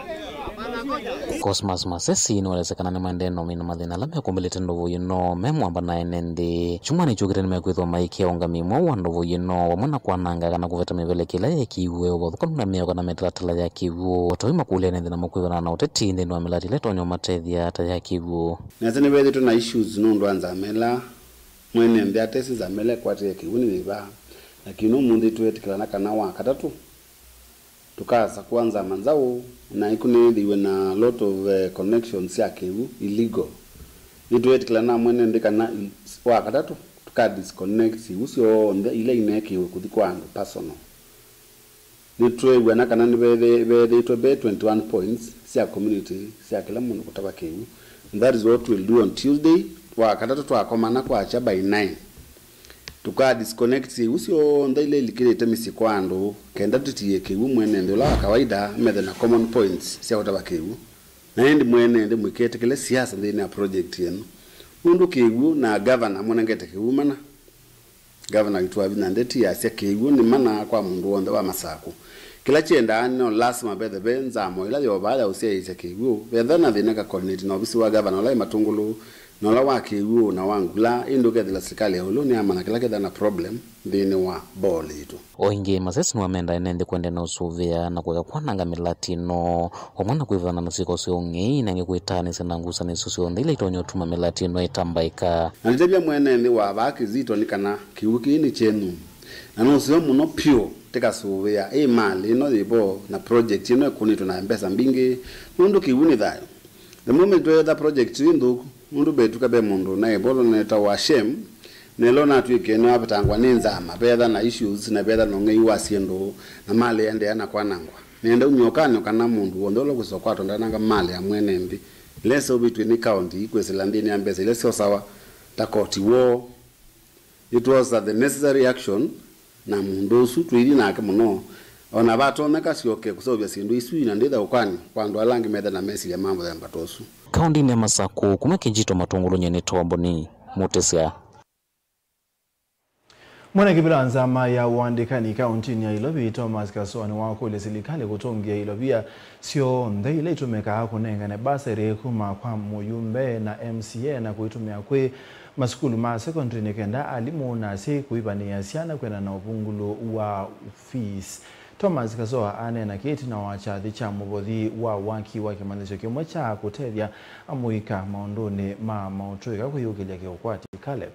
Cosmas Masesi nĩwaelesya kana nĩmaendee na ũmina mathĩna ala mekũmbĩlĩte ndovo ĩno me mwamba na ene nthĩ. Kyumwanĩ kyũkĩte nĩmekwĩthwa maikĩa ũngamĩi mweũ wa ndovo ĩno, vamwe na kwananga kana kũveta mĩvelekĩ ĩla yeekiwe ũvathũkanu na mĩao kana mĩtalatala ya kĩw'ũ. O ta ũu makũlya ene nthĩ namo kwĩvana na ũteti nthĩnĩ wa mĩlati ĩla ĩtonya ũmatethya ta ya kĩw'ũ. Nesa nĩvethĩtwe na issues nũndũ wa nzama ĩla mwene nthĩ atesĩ nzama ĩla ĩkwatĩe kĩw'ũ nĩ yĩva. Lakini ũmũnthĩ twĩtĩkĩlana kana wa katatũ tũkasakũa nzama nzaũ, na ĩkunĩthĩiwe na lot of, eh, connections sya kĩw'ũ illegal. Nĩtweetĩkĩlana na mwene nthĩ kana i-, wa katatũ tũka disconnect iw'ũ syonthe ila ineekiwe kũthi kwa andũ personal. Nĩtweew'ana kana nĩvethĩ-, veethĩĩtwe ve twenty-one points sya community sya kĩla mũndũ kũtava kĩw'ũ. And that is what we'll do on Tuesday. Wa katatũ twakomana kwakya by nine. Tũka disconnect iw'ũ syonthe ila ilikĩlĩte mĩsyĩ kwa andũ, kenda tũtiĩe kĩw'ũ mwene nthĩ ũla wa kawaida methe na common points sya kũtava kĩw'ũ. Na ĩndĩ mwene nthĩ mũiketĩkĩle siasa nthĩnĩ wa project ĩno. Nũndũ kĩw'ũ na gavana mũnengete kĩw'ũ mana. Gavana witũ Wavinya Ndeti asya kĩw'ũ nĩ mana kwa mũndũ w'onthe wa Masakũ. Kĩla kyendaa no lasima vethe ve nzama ĩla yovaa ya ũsyaĩĩsya kĩw'ũ, vetha na thĩna ka coordinate na ovisi wa gavana ũla wĩ Matũngũlũ na ũla wa kĩw'ũ na wa ngula, ĩndĩ ũkethĩla silikalĩ ya ĩũlũ nĩyamanya kĩla kĩthaa na problem nthĩnĩ wa bowl yitũ. O ĩngĩ, Masesi nĩwamenda ene nthĩ kũendeea na ũsũvĩa na kũeka kwananga mĩlati ĩno, vamwe na kwĩvana na syĩko sya ũng'ei, na ĩngĩ kwĩtaanĩsya na ngusanĩsyo syonthe ila itonya ũtuma mĩlati ĩno ĩtambaĩka. Na nĩtavya mwene nthĩ wa vaa Kizito nĩ kana kĩw'ũ kĩĩ nĩ kyenyu, na nũseo mũno pyũ tĩkasũvĩa ĩ malĩ ĩno yĩvo na project ĩno ĩkũnĩtwe na mbesa mbingĩ, nũndũ kĩw'ũ nĩ thayũ. The moment weetha project ĩ nthũku, nũndũ vetũka ve mũndũ naĩ vo ũnetawa Shem, na ĩla ũnatw'ĩkie nĩwavetangwa nĩ nzama, veetha na issues, na veetha na ũng'ei wa syĩndũ, na malĩ yaendeea na kwanangwa. Nĩenda umya ũkany'o kana mũndũ w'onthe ũla ũkwĩsa ũkwatwa ndananga malĩ ya mwene nthĩ ĩla ĩseũvĩtw'e nĩ kaũnti kwĩsĩla nthĩnĩ ya mbesa ila syosawa ta koti woo. It was the necessary action, na mũndũ ũsu twĩithi nake mũno. O na vatonyeka syoke kũseũvya syĩndũ isu, na ndĩtha ũkany'o kwa andũ ala angĩ methe na mesilya ma mũthemba ta ũsu. Kaũndĩnĩ ya Masakũ, kuma Kĩnjito Matũngũlũ, nyie nĩ Tomboni Mũtĩsya. Mwene kĩvĩla wa nzama ya ũandĩkani kaũntĩnĩ ya Ilovi, Thomas Kasoa, nĩwakũlya silikalĩ kũtũngĩa ilovia syonthe ila itũmĩkaa kũnengane basarĩ kuma kwa mũyumbe na M C A na kũitũmĩa kwĩ masukulu ma secondary nĩ kenda alimũ na asyai kũivanĩĩa syana kwĩana na ũvungũlu wa fees. Thomas Kasoa aneena kĩĩ ĩtina wa kyathĩ kya mũvothi wa waki wa kĩmanyĩsyo kĩmwe kya kũtethya amũika maũndũnĩ ma maũtũĩka kwĩyũkĩlya kĩũkwati. Caleb.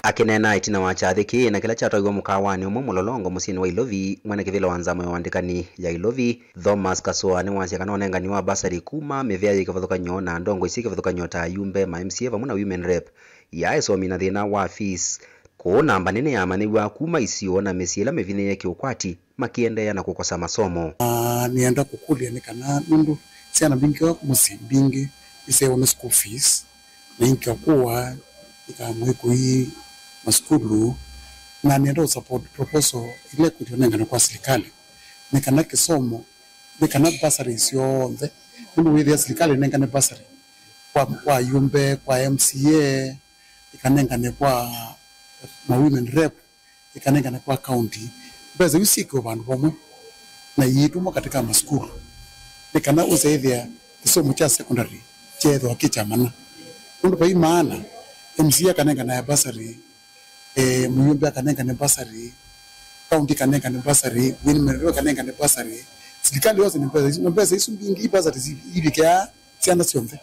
Akĩneena ĩtina wa kyathĩ kĩĩ na kĩla kyatwaiwe mũkaawanĩ ũmwe mũlolongo mũsyĩnĩ wa Ilovi, mwene kĩvĩla wa nzama ya ũandĩkani ya Ilovi, Thomas Kasoa, nĩwasya kana ũnengani wa basarĩ kuma mĩvĩa yĩ kĩvathũkany'o na ndongoi syĩ kĩvathũkany'o ta ayumbe, ma M C A vamwe na women rep, yaĩ somi na thĩna wa fees. Kũu namba nene yamanyĩw'a kuma isio na mĩsyĩ ĩla mĩvinyĩĩe kĩũkwati makĩendeea na kũkosa masomo. Na nĩenda kũkũlya nĩ kana nũndũ syana mbingĩ wa mũsyĩ mbingĩ isewa nĩ school fees, na ingĩ kũwa ikamwĩkũi masukulu, na nĩenda ũ support proposal ila ĩkwĩtwa nengane kwa silikalĩ nĩ kana kĩsomo, nĩ kana bursary syonthe, nũndũ wĩthĩa silikalĩ nengane bursary kwa, kwa ayumbe, kwa M C A, ikanengane kwa ma women rep, ikanengane kwa county. Mbesa iu syĩkĩwe vandũ vamwe na iitũmwa katika masukulu nĩ kana ũseĩthĩa kĩsomo kya secondary kyeethĩwa kĩ kya mana. Nũndũ vai maana M C A akanengana ya bursary, eh, mũyumbe akanengane bursary, county ikanengane bursary, women rep akanengane bursary, silikalĩ yose nĩ mbesa isu, na mbesa isu mbingĩ i bursary ivikĩaa syana syonthe.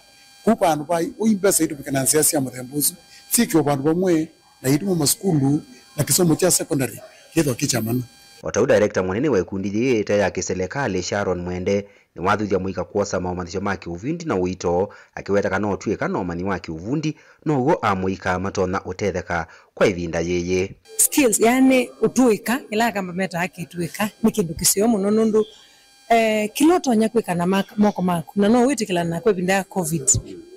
Kũu vandũ va ũi mbesa itũmĩke na nzĩa sya mũthemba ũsu, syĩkĩwe vandũ vamwe na itũmwa masukulu na kĩsomo kya secondary kĩthwa kĩ kya mana. O ta ũu director mũnene wa ĩkundi yĩĩ ĩte ya kĩselekalĩ Sharon Mwende nĩwathuthya mũika kwosa maũmanyĩsyo ma kĩũvundi na ũito, akĩweta kana ũtw'ĩka na ũmanyi wa kĩũvundi now'o amũika matonya ũtetheka kwa ĩvinda yĩĩ. Skills, yani ũtũĩka, ĩla Akamba metaa kĩtũĩka, nĩ kĩndũ kĩseo mũno nũndũ Eh, kĩla ũtonya kwĩka na ma- moko maku, na no wĩtĩkĩlana nakwa ĩvinda ya covid,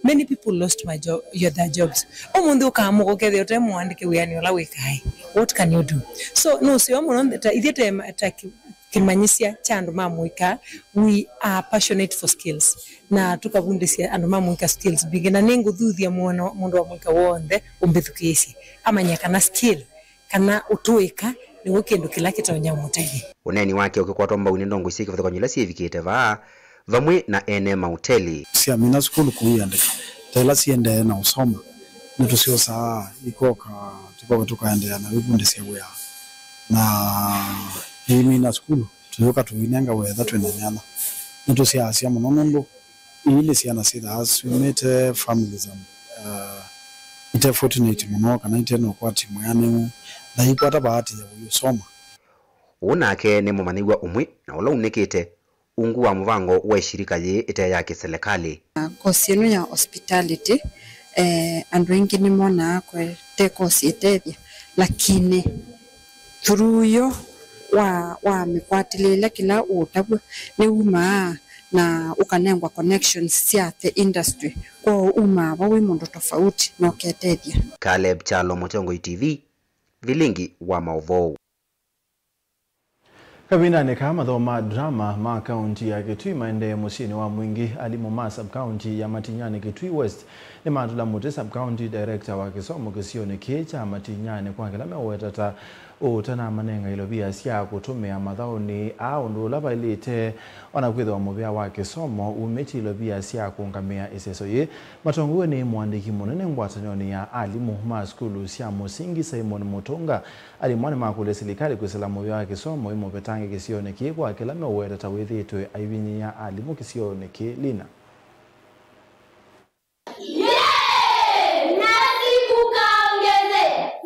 many people lost my job, your, their jobs. Ũmũnthĩ ũkaamũka ũkethĩa ũte mũandĩke wĩanĩ ũla wĩkae. What can you do? So nũseo mũno, ta ithyĩ te ma- ta kĩ- kĩmanyĩsya kya andũ ma mũika, we are passionate for skills, na tũkavundĩsya andũ ma mũika skills mbingĩ, na nĩngũthuthya mũno mũndũ wa mũika w'onthe ũmbĩthukĩĩsye amanye kana skill kana ũtũĩka nĩw'o kĩndũ kĩla kĩtonya ũmũtethya. Ũneeni wake ũkĩkwatwa mbau nĩ ndongoi syĩ kĩvathũkany'o ila syĩvikĩte vaa, vamwe na ene mauteli. Syamina sukulu kũiandĩka, ta ila siendee na ũsoma, nĩtũsyosaa ikoka, tũkoka tũkaendeea na wĩvundĩsya wĩa. Na ĩimina sukulu, tũyũka tũinenga wetha twĩ na nyanya. Nĩtũsyaasya mũno nũndũ ii nĩ syana syĩthaa syumĩte families, uh, ite fortunate mũno kana ite na ũkwati mwĩanĩu, na ikwata bahati ya ũyũsoma. Ũũ nake nĩ mũmanyĩw'a ũmwe na ũla unĩkĩte ungu wa mũvango wa ĩshirika yĩĩ ĩte ya kĩselekalĩ. Kosi ĩno ya hospitality, eh, andũ aingĩ nĩmonaa kwete kosi ĩtethya, lakini through yo wa, wa mĩkwatĩlĩĩle kĩla ũũtavw'a nĩwumaa na ũkanengwa connections sya the industry, kwoou umaa vo wĩ mũndũ tofauti na ũketethya. Caleb Kyalo, Mũtongoi T V, Vilingi wa Maũvoo. Kavindanĩ kaa, mathomo ma drama ma kaunti ya Kitui maendee mũsyĩnĩ wa Mwingi. Alimũ ma sub-county ya Matinyani Kitui West nĩmatũla mũtĩ sub-county director wa kĩsomo kĩsionĩ kĩĩ kya Matinyani kwa kĩla meũweta ta ũtanamanenga ilovia sya kũtũmĩa mathaũnĩ aa ũndũ ũla vaĩlĩte, o na kwĩthĩwa mũvĩa wa kĩsomo umĩtye ilovia sya kũũngamĩa ĩseso yĩĩ. Matongoew'e nĩ mũandĩki mũnene ngwatanĩonĩ ya alimũ ma sukulu sya mũsingi Simon Mũtũnga, alimũ nĩmakũlya silikalĩ kwĩsĩla mũvĩa wa kĩsomo ĩmũvetange kĩsionĩ kĩĩ kwa kĩla meũweta ta wĩthĩĩtwe aivinyĩĩa alimũ kĩsionĩ kĩĩ. Lina. Yee! Nasi kukaongeze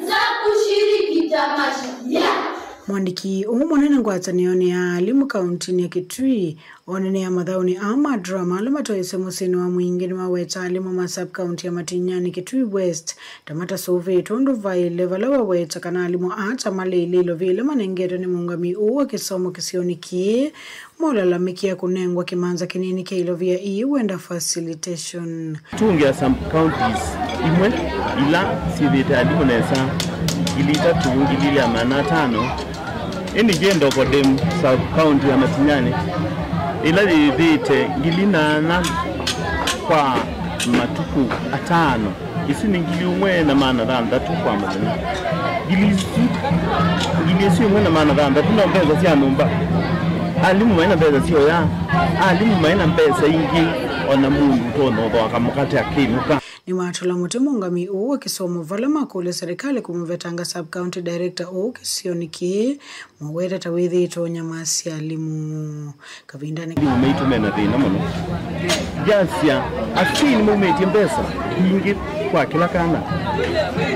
za kushiriki tamasha. Yeah! Mwandĩki ũmwe mũnene ngwatanĩonĩ ya alimũ kauntinĩ ya Kitui, onene ya mathaũnĩ aa ma drama ala matoesye mũsyĩnĩ wa Mwingi nĩmaweta alimũ ma sub-county ya Matinyani Kitui West ta matasũvĩtwe ũndũ vaĩle, vala waweta kana alimũ aa ta maleile ilovia ila manengetwe nĩ mũũngami ũũ wa kĩsomo kĩsionĩ kĩĩ, molalamĩkĩa kũnengwa kĩmanza kĩnini kya ilovia ii wenda facilitation. Tũngĩa sub-counties imwe ila syĩthĩĩte alimũ nesa ngili itatũ, ngili ilĩ na maana atano, ĩndĩ yĩ Ndokodem sub-county ya Matinyani ĩla yĩthĩĩte ngili nyanya kwa Matukũ atano, isu nĩ ngili ũmwe na maana thanthatũ kwa mũthenya. Ngili isu, ngili isu ĩmwe na maana thanthatũ no mbesa sya nyũmba. Alimũ maĩ na mbesa syoya, alimũ maĩ na mbesa ingĩ, ona mũndũ ũtonya ũthooa kamũkate akĩinũka. Nĩmatũla mũtĩ mũũngami ũũ wa kĩsomo vala makũlya serikali kũmũvetanga sub county director ũũ kĩsionĩ kĩĩ, maweta ta wĩthĩĩtwe ũnyamasya alimũ kavindanĩ. Alimũ maitũ mena thĩna mũno. Yasya, asyai nĩmaumĩtye mbesa nyingĩ kwa kĩla kana.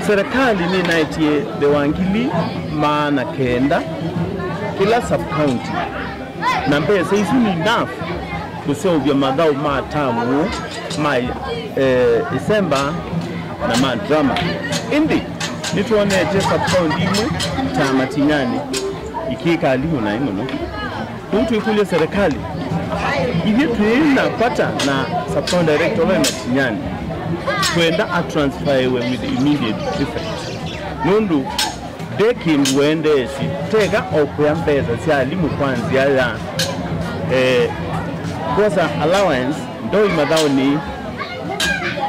Serikali nĩnaetie the wa ngili maana kenda kĩla sub county. Na mbesa isu nĩ enough kũseũvya mathaũ ma tamu ma, eh, December na ma drama. Ĩndĩ nĩtwonetye sub county imwe ta Matinyani ikĩka alimũ naĩ mũno. Rĩu twĩkũlya serikali, ithyĩ twĩ na vata na sub county director wa Matinyani, twenda atransferiwe with immediate effect. Nũndũ nde kĩndũ wendeesye, teka o kũya mbesa sya alimũ kwa nzĩa ya, eh, kwosa allowance, ndoi mathaũnĩ,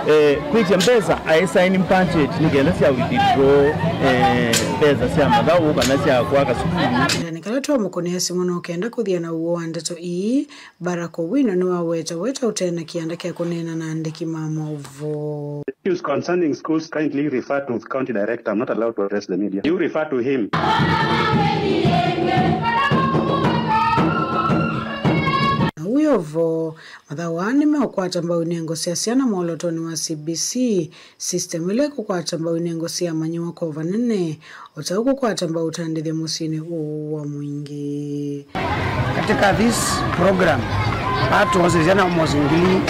eh, kwĩtya mbesa aisaini budget nĩ kenda sya withdraw, eh, mbesa sya mathaũ kana sya kwaka sukulu. Kavindanĩ kala twamũkũnĩa simũ nũkenda kũthya na ũw'o wa ndeto ii, Barack Owino nĩwawetaweta ũte na kĩanda kya kũneena na andĩki ma maũvoo. Issues concerning schools kindly refer to the county director. I'm not allowed to address the media. You refer to him. Na ũu wĩ o vo, mathaũ aa nĩmeũkwata mbau inengo sya syana mwolotonĩ wa C B C, system ĩla ĩkũkwata mbau inengo sya amanyĩw'a kwa vanene, o ta ũkũkwata mbau ũtandĩthya mũsyĩnĩ ũũ wa mũingĩ. Katika this program, atuosisya na almost ngili,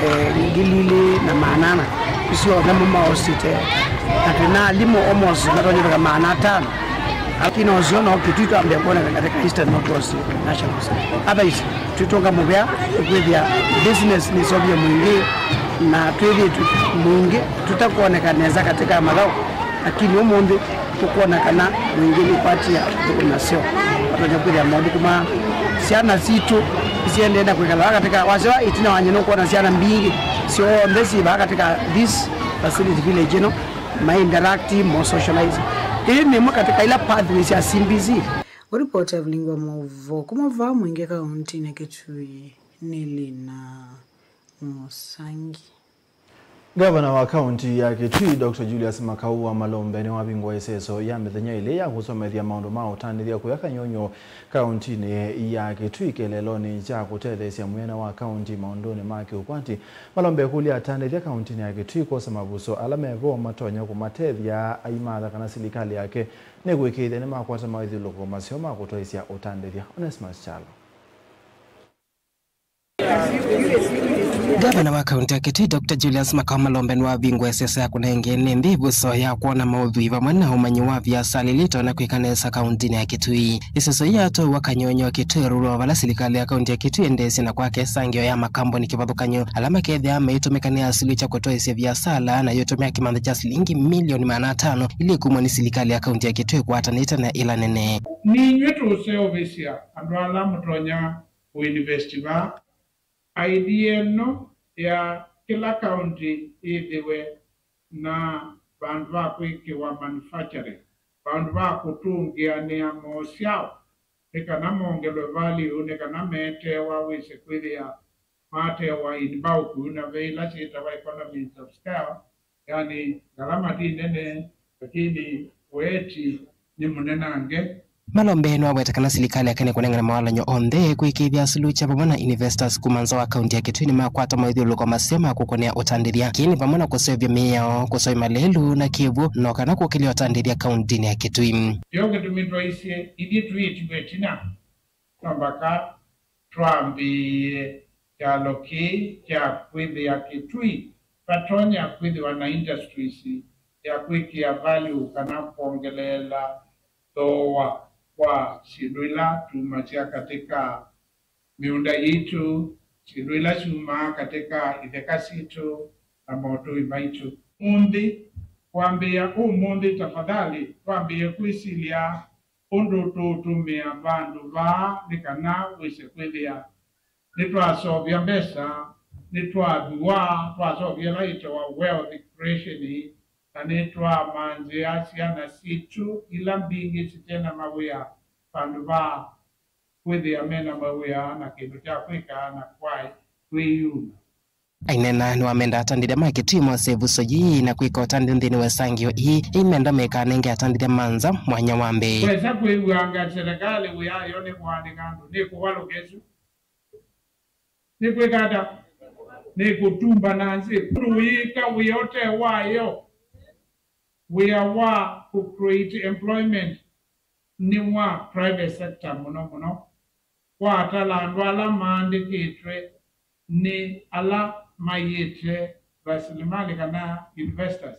eh, ngili ilĩ na maana ana. Isu onthe mo maosite. Na twĩ na alimũ almost matonyetheka maana atano. Lakini ũsio no Kitui twambia kuoneka katika Eastern North West National Center. Otherwise, twĩtũnga mũvea kwĩthĩa business nĩsovie mũingĩ na twĩthĩtwe mũingĩ tũtakuoneka nesa katika mathaũ. Lakini ũmũnthĩ tũkwona kana mũingĩ nĩkwatia thũkũma nasyo. Matonya kwĩthĩa maũndũ kuma syana sitũ isiendee na kwĩkala vaa katika wasyo ĩtina wa nyina ũkwona syana mbingĩ syonthe syĩ vaa katika this facility village ĩno, ma interact, mo socialize. Ĩĩ nĩ ĩmwe katika ila pathway sya C B C. Ũripoti Evelyn wa Maũvoo kuma vaa mũingĩ kauntinĩ Kitui nĩ Lina Mũsangi. Ngavana wa kaunti ya Kitui, Doctor Julius Makau wa Malombe, nĩwavingũa ĩseso ya mĩthenya ĩlĩ ya kũsomethya maũndũ ma ũtandĩthya kũya Kanyonyo kauntinĩ ya Kitui kĩeleelonĩ kya kũtetheesya mwĩana wa kaunti maũndũnĩ ma kĩũkwati. Malombe ekũlya atandĩthya kauntinĩ ya Kitui kwosa mavuso ala me vo matonya kũmatethya aimatha kana silikalĩ yake nĩkwĩkĩĩthya nĩmakwata mawĩthyũlũko maseo ma kũtwaĩsya ũtandĩthya. Onesmus Kyalo. Ngavana wa kaunti ya Kitui, Doctor Julius Makau Malombe, nĩwavingũa ĩseso ya kũnengene nthĩ ĩvuso ya kwona maũthwii vamwe na ũmanyi wa viasala ila itonya kwĩka nesa kauntinĩ ya Kitui. Ĩseso ĩĩ yatwaĩwa Kanyonyo, Kitui, ĩũlũ wa vala silikalĩ ya kaunti ya Kitui ĩendeesye na kwaka ĩsangĩo ya makambuni kĩvathũkany'o ala makethĩawa maitũmĩka nĩ asilĩkya kũtwaĩsya viasala, na yĩtũmĩa kĩmanthĩ kya silingi milioni maana atano ila ikumw'a nĩ silikalĩ ya kaunti ya Kitui ĩkwatanĩte na ĩla nene. Nĩ inyw'ĩ tũũseũvĩsya andũ ala mũtonya kũinivesti vaa. Idea ĩno ya kĩla kaunti ĩthĩwe na vandũ va kwĩkĩwa manufacturing, vandũ va kũtũngĩanĩa mosyao, nĩ kana mongelwe value, nĩ kana metewa wĩse kwĩthĩa matewa in bulk, na ve ila syĩtawa economies of scale, yani ngalama ti nene, lakini ũeti nĩ mũnenange. Malombe nĩwaweta kana silikalĩ yake nĩkũnengane mawalany'o onthe kwĩkĩĩthya asilĩkya vamwe na investors kuma nza wa kaunti ya Kitui nĩmakwata mawĩthyũlũlũko maseo ma kũkũnĩa ũtandĩthya. Kĩĩ nĩ vamwe na kũseũvya mĩao, kũseũvya malelũ na kĩw'ũ, no kana kũkĩlya ũtandĩthya kauntinĩ ya Kitui. Kĩo kĩtumi twaisye ithyĩ twĩĩtiwe ĩtina, no mbaka twambĩĩe kyalo kĩĩ kya kwĩthĩa Kitui vatonya kwĩthĩwa na industries ya kwĩkĩa value kana kwongeleela thooa wa syĩndũ ila tumasya katika mĩũnda yitũ, syĩndũ ila syumaa katika itheka sitũ na motũi maitũ. Ũmũnthĩ, kwambĩĩa ũmũnthĩ, tafadhali, twambĩĩe kwĩsilya ũndũ tũũtũmĩa vandũ vaa nĩ kana wĩse kwĩthĩa nĩtwaseũvya mbesa nĩtwathua, twaseũvya ĩla yĩtawa wealth creation, na nĩtwamanthĩa syana sitũ ila mbingĩ site na mawĩa vandũ va kwĩthĩa me na mawĩa na kĩndũ kya kwĩka na kwaĩ kwĩyumya. Aineena nĩwamenda atandĩthya ma Kitui mose ĩvuso yĩĩ na kwĩka ũtandĩthyo nthĩnĩ wa ĩsangĩo ii, ĩimenda mekanenge atandĩthya ma nza mwanya wa mbee. Kwesa kwĩw'anga serikali wĩayo nĩ kũandĩka andũ, nĩ kũvalũka ĩsu. Nĩ kwĩka ata? Nĩ kũtumba na nzĩ. Ũndũ ũyĩka wĩa ũte wayo, wĩa wa kũ create employment nĩ wa private sector mũno mũno. Kwatala andũ ala maandĩkĩtwe nĩ ala maiĩte rasilimali kana investors,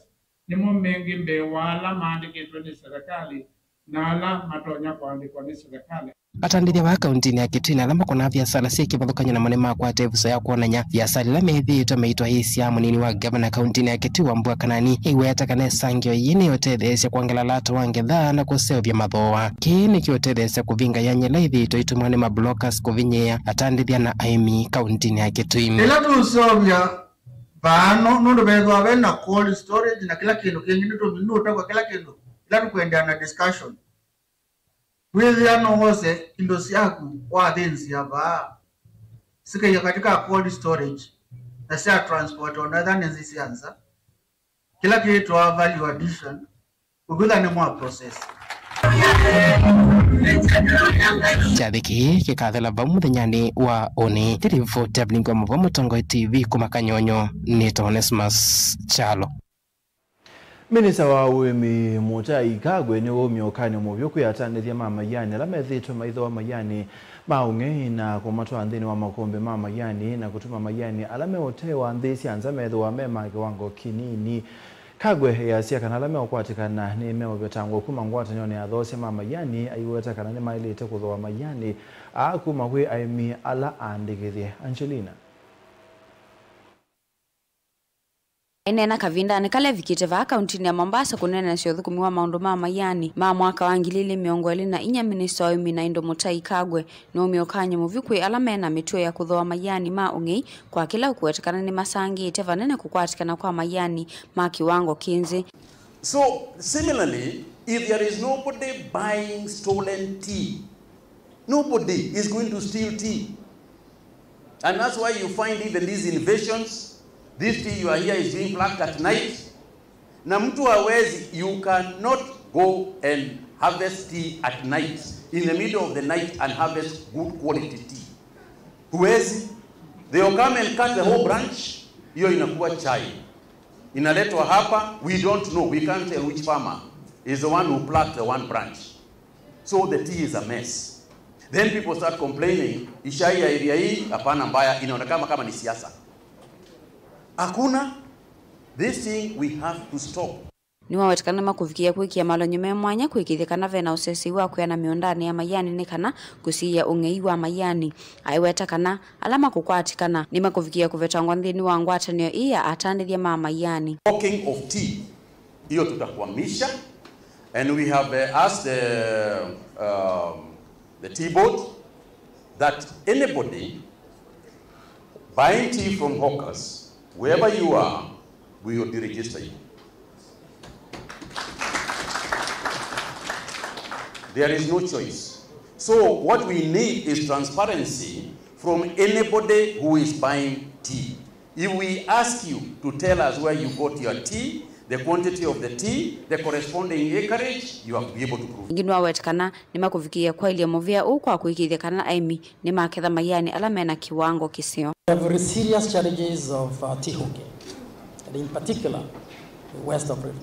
nĩmo mengĩ mbee wa ala maandĩkĩtwe nĩ serikali na ala matonya kũandĩkwa nĩ serikali. Atandĩthya vaa kauntinĩ ya Kitui na ala makũnaa viasala syĩ kĩvathũkany'o namo nĩmakwata ĩvuso ya kwonany'a viasala ila methĩĩtwe maitwaĩĩsya. Mũnini wa ngavana kauntinĩ ya Kitui, Wambua Kanani, aiweta kana ĩsangĩo yĩĩ nĩyũtetheesya kwongela lata wa ngetha na kũseũvya mathooa. Kĩĩ nĩkĩũtetheesya kũvinga yanya ĩla ĩthĩĩtwe ĩtũmwa nĩ mabrokers kũvinyĩĩa atandĩthya na aĩmi kauntinĩ ya Kitui. Ĩla tũũseũvya vaa no nũndũ vethĩwa ve na cold storage na kĩla kĩndũ kĩngĩ, nĩtũmĩnũũtavw'a kĩla kĩndũ ĩla tũkwendea na discussion. Wĩthĩa no wose indo syaku wathĩnzĩa vaa, sikaia katika cold storage, na sya transport ona ethĩwa nĩ nzĩ sya nza. Kĩla kĩĩtwa value addition, ũkwĩthĩa nĩ mwa process. Kyathĩ kĩĩ kĩkathela vau mũthenyanĩ wa ũnĩ. Nĩ ripoti ya Blingo Mũvwa, Mũtongoi T V kuma Kanyonyo, nĩtawa Onesmus Kyalo. Minista wa ũĩmi Mũtai Kagwe nĩwaumie ũkany'o mũvyũ kwĩ atandĩthya ma maiani ala methĩĩtwe maithooa maiani ma ũng'ei na kũmatwaa nthĩnĩ wa makũmbĩ ma maiani na kũtuma maiani ala me ũtee wa nthĩ sya nza methĩwa me ma kĩwango kĩnini. Kagwe easya kana ala meũkwatĩkana nĩmeũvetangwa kuma ngwatanĩonĩ ya athoosya ma maiani, aiweta kana nĩmaĩlĩte kũthooa maiani aa kuma kwĩ aĩmi ala aandĩkĩthye. Angelina. Aineena kavindanĩ kala evikĩte vaa kauntinĩ ya Mombasa kũneenanĩsya ũthũkũmi wa maũndũ ma maiani ma mwaka wa ngili ilĩ mĩongo ĩlĩ na inya, minista wa ũĩmi na indo Mũtai Kagwe nĩwaumie ũkany'o mũvyũ kwĩ ala me na mĩtuo ya kũthooa maiani ma ũng'ei kwa kĩla ũkũweta kana nĩmasangĩĩte vanene kũkwatĩkana kwa maiani ma kĩwango kĩ nzĩ. So, similarly, if there is nobody buying stolen tea, nobody is going to steal tea. And that's why you find even these invasions, this tea you are here is being plucked at night. Na mtu hawezi, you cannot go and harvest tea at night, in the middle of the night, and harvest good quality tea. Huwezi. They will come and cut the whole branch, hiyo inakuwa chai. Inaletwa hapa, we don't know, we can't tell which farmer is the one who plucked the one branch. So the tea is a mess. Then people start complaining, "Hii chai ya area hii, hapana, mbaya," inaonekana kama ni siasa. Hakuna. This thing we have to stop. Nĩwaweta kana nĩmakũvikĩa kwĩkĩa malony'o me mwanya kũĩkĩĩthya kana ve na ũsesei wa kwĩana mĩũndanĩ ya maiani nĩ kana kũsiĩĩa ũng'ei wa maiani. Aiweta kana ala makũkwatĩkana nĩmakũvikĩa kũvetangwa nthĩnĩ wa ngwatanĩo ĩĩ ya atandĩthya ma maiani. Talking of tea, hiyo tutakwamisha, and we have, uh, asked the, um, the tea board that anybody buying tea from hawkers, wherever you are, we will deregister you. There is no choice. So what we need is transparency from anybody who is buying tea. If we ask you to tell us where you got your tea, the quantity of the tea, the corresponding acreage, you have to be able to prove. Ĩngĩ nĩwaweta kana nĩmakũvikĩĩa kwaĩlya mũvĩa ũũ kwa kũĩkĩĩthya kana aĩmi nĩmaketha maiani ala me na kĩwango kĩseo. We have very serious challenges of, uh, tea hawking, and in particular, the west of Rift.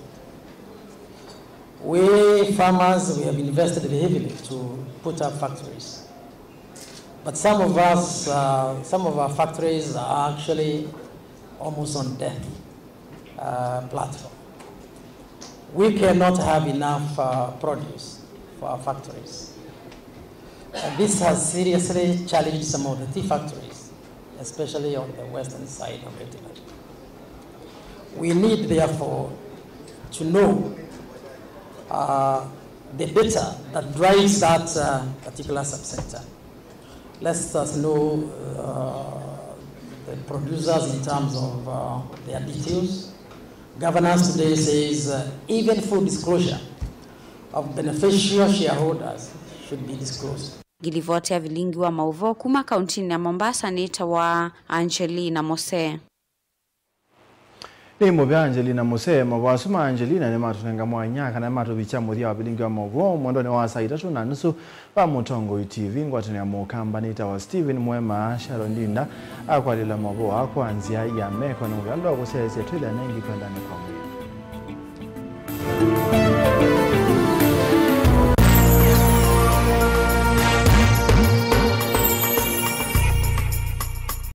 We farmers, we have invested heavily to put up factories. But some of us, uh, some of our factories are actually almost on death, uh, platform. We cannot have enough, uh, produce for our factories. And this has seriously challenged some of the tea factories, especially on the western side of Rift Valley. We need, therefore, to know, uh, the data that drives that, uh, particular subsector. Let us know, uh, the producers in terms of uh, their details. Governance today says uh, even full disclosure of beneficial shareholders should be disclosed. Ngilivoti ya vilingi wa mauvoo kuma kauntinĩ ya Mombasa nĩtawa Angelina Mose. Nĩ mũvea Angelina Mose. Mavoo asu ma Angelina nĩmatũnenga mwanya kana nĩmatũvikya mũthya wa vilingi wa mauvoo mwendonĩ wa saa itatũ na nusu va Mũtongoi T V. Ngwatanĩo ya Mũkamba nĩtawa Stephen Mwema. Sharon Ndinda akwatĩla mavoo aa kwa nzĩa ya meko. Nĩ mũvea andũ wa kũsyaĩĩsya twĩthĩane ĩngĩ kwendanĩ kwa